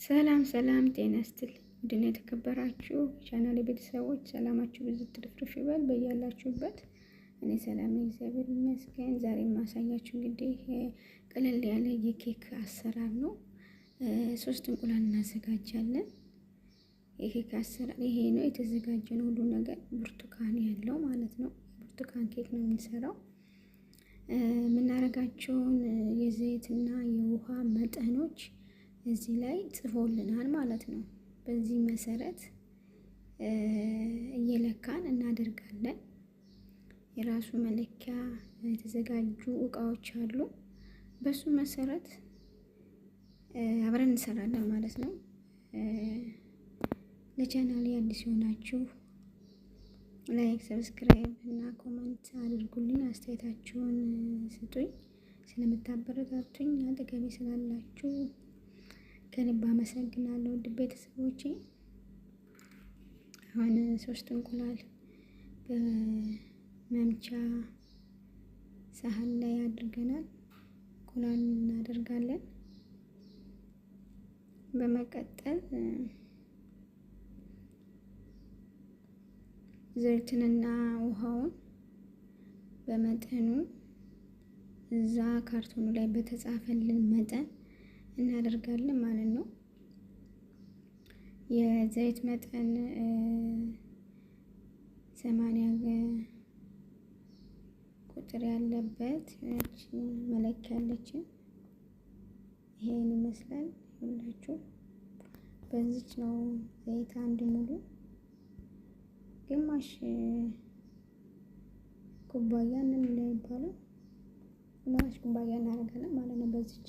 ሰላም ሰላም፣ ጤና ይስጥልኝ ውድና የተከበራችሁ ቻናል ቤተሰቦች ሰላማችሁ ብዙ ትርፍርፍ ይበል በያላችሁበት። እኔ ሰላም እግዚአብሔር ይመስገን። ዛሬ የማሳያችሁ እንግዲህ ቀለል ያለ የኬክ አሰራር ነው። 3 እንቁላል እናዘጋጃለን። የኬክ አሰራር ይሄ ነው የተዘጋጀ ነው። ሁሉ ነገር ብርቱካን ያለው ማለት ነው። ብርቱካን ኬክ ነው የምንሰራው። የምናደርጋቸውን የዘይትና የውሃ መጠኖች እዚህ ላይ ጽፎልናል ማለት ነው። በዚህ መሰረት እየለካን እናደርጋለን። የራሱ መለኪያ የተዘጋጁ እቃዎች አሉ። በሱ መሰረት አብረን እንሰራለን ማለት ነው። ለቻናሌ አዲስ የሆናችሁ like፣ subscribe እና comment አድርጉልኝ። አስተያየታችሁን ስጡኝ። ስለምታበረታቱኝ አጠገቤ ስላላችሁ ከልብ አመሰግናለሁ። ውድ ቤተሰቦቼ አሁን 3 እንቁላል በመምቻ ሳህን ላይ አድርገናል። እንቁላል እናደርጋለን። በመቀጠል ዘይትንና ውሃውን በመጠኑ እዛ ካርቶኑ ላይ በተጻፈልን መጠን እናደርጋለን ማለት ነው። የዘይት መጠን 80 ቁጥር ያለበት መለኪያ ያለችን ይሄን ይመስላል። ሁላችሁ በዚች ነው ዘይት አንድ ሙሉ ግማሽ ኩባያ ምን እንደሚባለው ግማሽ ኩባያ እናደርጋለን ማለት ነው። በዚች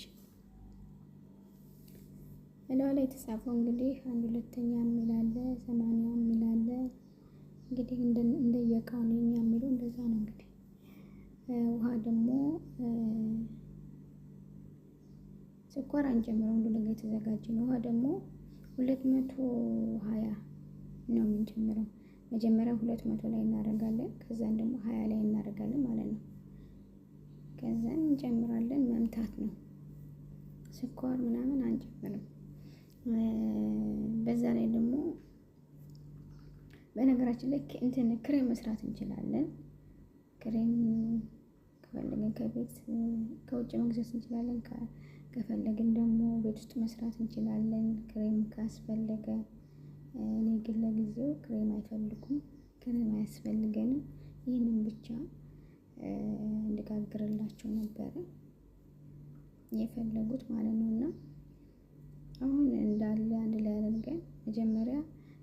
እላው ላይ የተጻፈው እንግዲህ 1/2 የሚል አለ፣ 80 የሚል አለ። እንግዲህ እንደየእቃው ነው የኛ የሚለው እንደዛ ነው። እንግዲህ ውሃ ደግሞ ስኳር አንጨምረው፣ ሁሉ ነገር የተዘጋጀ ነው። ውሃ ደግሞ 220 ነው የምንጨምረው። መጀመሪያ 200 ላይ እናደርጋለን፣ ከዛን ደግሞ 20 ላይ እናደርጋለን ማለት ነው። ከዛን እንጨምራለን። መምታት ነው፣ ስኳር ምናምን አንጨምርም። በዛ ላይ ደግሞ በነገራችን ላይ እንትን ክሬም መስራት እንችላለን። ክሬም ከፈለግን ከቤት ከውጭ መግዛት እንችላለን። ከፈለግን ደግሞ ቤት ውስጥ መስራት እንችላለን። ክሬም ካስፈለገ እኔ ግን ለጊዜው ክሬም አይፈልጉም፣ ክሬም አያስፈልገንም። ይህንን ብቻ እንድጋግርላቸው ነበረ የፈለጉት ማለት ነው። እና አሁን እንዳለ አንድ ላይ አድርገን መጀመሪያ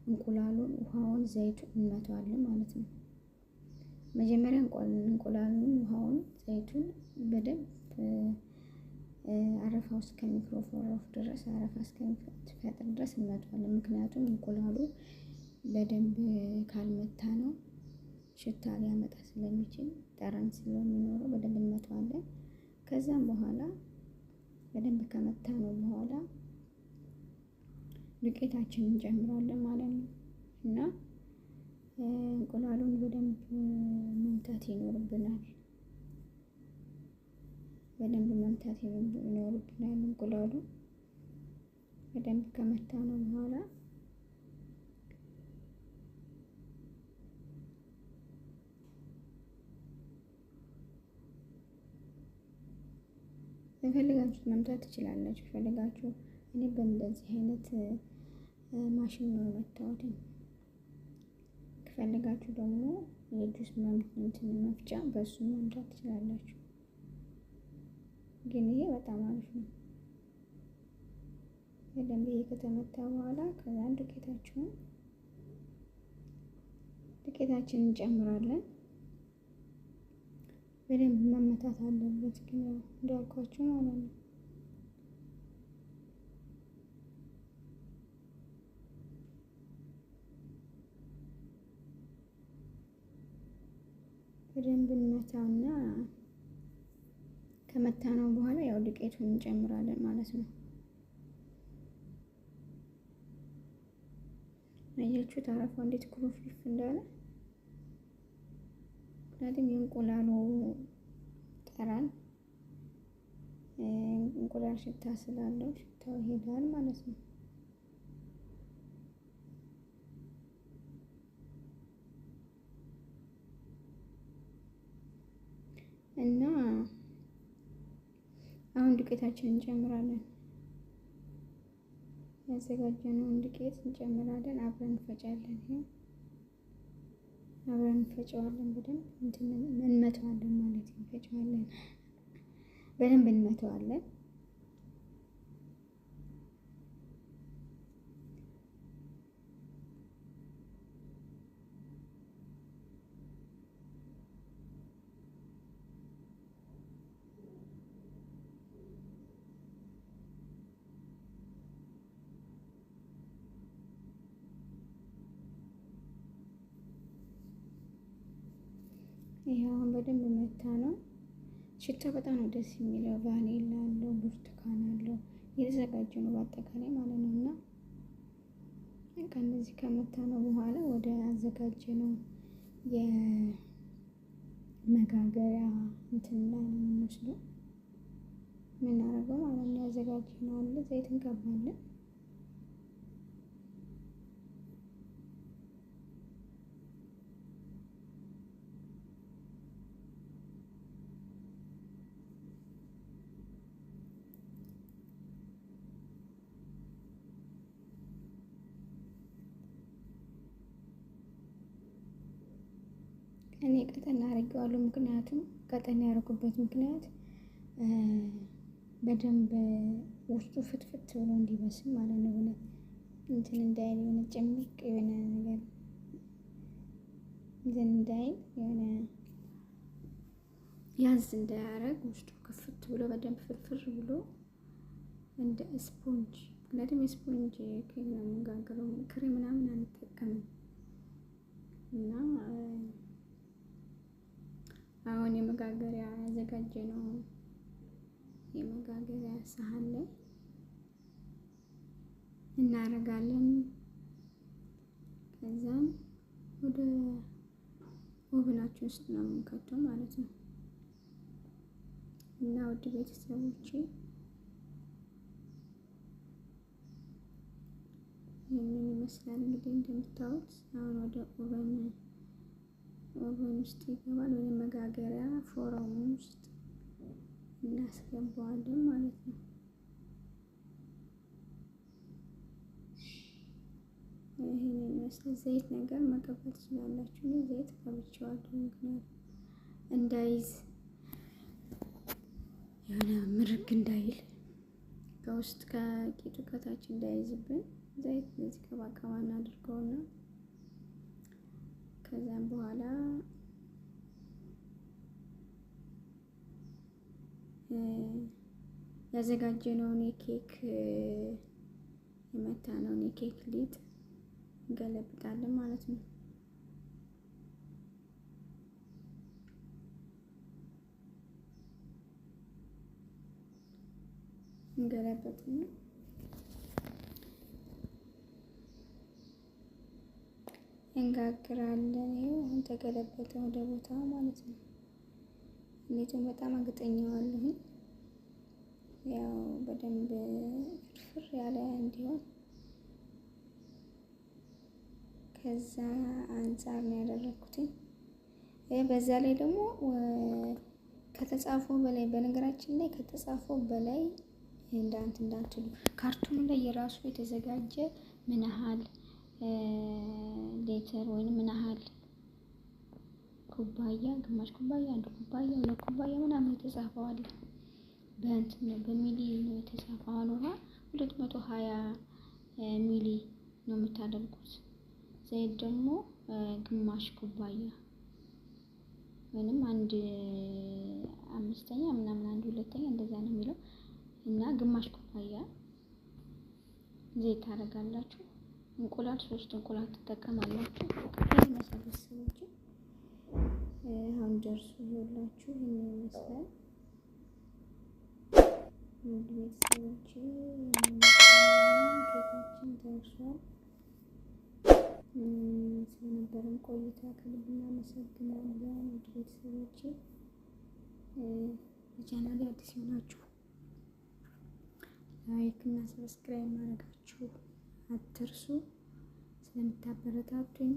እንቁላሉን፣ ውሃውን፣ ዘይቱን እንመታዋለን ማለት ነው። መጀመሪያ እንቁላሉን፣ ውሃውን፣ ዘይቱን በደንብ አረፋው እስከሚኮረፎረፍ ድረስ አረፋ እስከሚፈጥር ድረስ እንመታዋለን። ምክንያቱም እንቁላሉ በደንብ ካልመታ ነው ሽታ ሊያመጣ ስለሚችል ጠረን ስለሚኖረው በደንብ እንመታዋለን። ከዛም በኋላ በደንብ ከመታ ነው በኋላ ዱቄታችንን እንጨምራለን ማለት ነው። እና እንቁላሉን በደንብ መምታት ይኖርብናል። በደንብ መምታት ይኖርብናል። እንቁላሉ በደንብ ከመታ ነው በኋላ የፈለጋችሁት መምታት ትችላላችሁ። የፈለጋችሁ እኔ በእንደዚህ አይነት ማሽን ነው የመታሁት። ከፈለጋችሁ ደግሞ የጁስ እንትን መፍጫ በሱ መምታት ትችላላችሁ። ግን ይሄ በጣም አሪፍ ነው። በደንብ ይሄ ከተመታ በኋላ ከዛ ዱቄታችንን እንጨምራለን። በደንብ መመታት አለበት ግን እንዳልኳችሁ ማለት ነው። በደንብ እንመታውና ከመታነው በኋላ ያው ዱቄቱን እንጨምራለን ማለት ነው። አያችሁት አረፋው እንዴት ኩርፍርፍ እንዳለ። ምክንያቱም የእንቁላሉ ጠረን እንቁላል ሽታ ስላለው ሽታው ይሄዳል ማለት ነው። እና አሁን ዱቄታችንን እንጨምራለን። ያዘጋጀነውን ዱቄት እንጨምራለን። አብረን እንፈጫለን። ይሄ አብረን እንፈጨዋለን። በደንብ እንትን እንመተዋለን ማለት ነው። እንፈጨዋለን፣ በደንብ እንመተዋለን። ይሄ አሁን በደንብ መታ ነው። ሽታው በጣም ነው ደስ የሚለው። ቫኒላ አለው፣ ብርቱካን አለው፣ የተዘጋጀ ነው በአጠቃላይ ማለት ነው። እና ከእነዚህ ከመታ ነው በኋላ ወደ አዘጋጀ ነው የመጋገሪያ እንትን ላይ ነው የምንወስደው የምናደርገው ማለት ነው። ያዘጋጀ ነው አለ፣ ዘይት እንቀባለን። እኔ ቀጠን አድርጌዋለሁ። ምክንያቱም ቀጠን ያደረጉበት ምክንያት በደንብ ውስጡ ፍትፍት ብሎ እንዲበስል ማለት ነው። የሆነ እንትን እንዳይል፣ የሆነ ጭምቅ የሆነ ነገር እንትን እንዳይል፣ የሆነ ያዝ እንዳያረግ፣ ውስጡ ክፍት ብሎ በደንብ ፍርፍር ብሎ እንደ ስፖንጅ። ምክንያቱም የስፖንጅ ኬክ ነው የምንጋግረው፣ ክሬም ምናምን አንጠቀምም። እና አሁን የመጋገሪያ ያዘጋጀ ነው የመጋገሪያ ሳህን ላይ እናደርጋለን። ከዛም ወደ oven ኣችን ውስጥ ነው የምንከተው ማለት ነው። እና ውድ ቤተሰቦቼ ይህንን ይመስላል እንግዲህ እንደምታዩት አሁን ወደ oven ውስጥ ይገባል። ወደ መጋገሪያ ፎረሙ ውስጥ እናስገባዋለን ማለት ነው። ይህንን ይመስላል። ዘይት ነገር መቀባት ትችላላችሁ። እኔ ዘይት ቀብቼዋለሁ፣ ምክንያቱም እንዳይዝ፣ የሆነ ምርግ እንዳይል፣ ከውስጥ ከቂጡ ከታች እንዳይዝብን ዘይት እንደዚህ ቀባቀባ እናድርገውና ከዛም በኋላ ያዘጋጀነውን የኬክ የመታነውን የኬክ ሊጥ እንገለብጣለን ማለት ነው። እንገለበጥና እንጋግራለን። ይኸው አሁን ተገለበጠ ወደ ቦታው ማለት ነው። ሊጡን በጣም አግጠኘዋለሁኝ፣ ያው በደንብ ፍርፍር ያለ እንዲሆን ከዛ አንጻር ነው ያደረኩትኝ። በዛ ላይ ደግሞ ከተጻፈው በላይ፣ በነገራችን ላይ ከተጻፈው በላይ እንዳንት እንዳትሉ፣ ካርቱኑ ላይ የራሱ የተዘጋጀ ምን ያህል ሌትር ወይም ምን ያህል ኩባያ፣ ግማሽ ኩባያ፣ 1 ኩባያ፣ 2 ኩባያ ምናምን የተጻፈው አለ። በእንትን ነው፣ በሚሊ ነው የተጻፈው። አሁን ውሃ 220 ሚሊ ነው የምታደርጉት። ዘይት ደግሞ ግማሽ ኩባያ ወይንም 1/5 ምናምን፣ 1/2 እንደዛ ነው የሚለው። እና ግማሽ ኩባያ ዘይት ታደርጋላችሁ። እንቁላል ሶስት እንቁላል ትጠቀማላችሁ። ይህ ይመስላል ቤተሰቦች። አሁን ደርሶ ይኸውላችሁ ይህን ይመስላል። ውድ ቤተሰቦቼ ኬካችን ደርሷል። ስለነበረን ቆይታ ከልብ እናመሰግናለን። ውድ ቤተሰቦቼ ለቻናሌ አዲስ የሆናችሁ like እና subscribe ማድረጋችሁ አትርሱ። ስለምታበረታቱኝ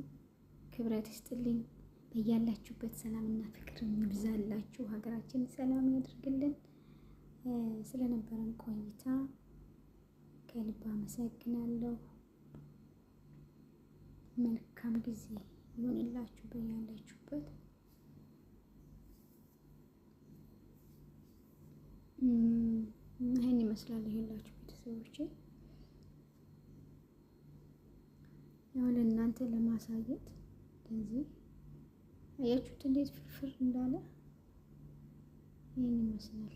ክብረት ይስጥልኝ። በያላችሁበት ሰላምና ፍቅር ይብዛላችሁ። ሀገራችን ሰላም ያድርግልን። ስለነበረን ቆይታ ከልብ አመሰግናለሁ። መልካም ጊዜ ይሆንላችሁ በያላችሁበት። ይህን ይመስላል። ይሄላችሁ ቤተሰቦቼ ያው ለእናንተ ለማሳየት እንደዚህ አያችሁት እንዴት ፍርፍር እንዳለ ይህን ይመስላል።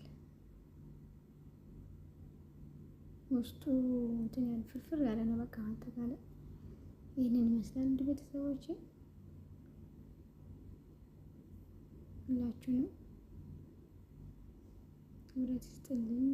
ውስጡ እንትን ያለ ፍርፍር ያለ ነው። በቃ አጠቃላይ ይህንን ይመስላል። እንደ ቤተሰቦቼ ሁላችሁንም ክብረት ይስጥልኝ።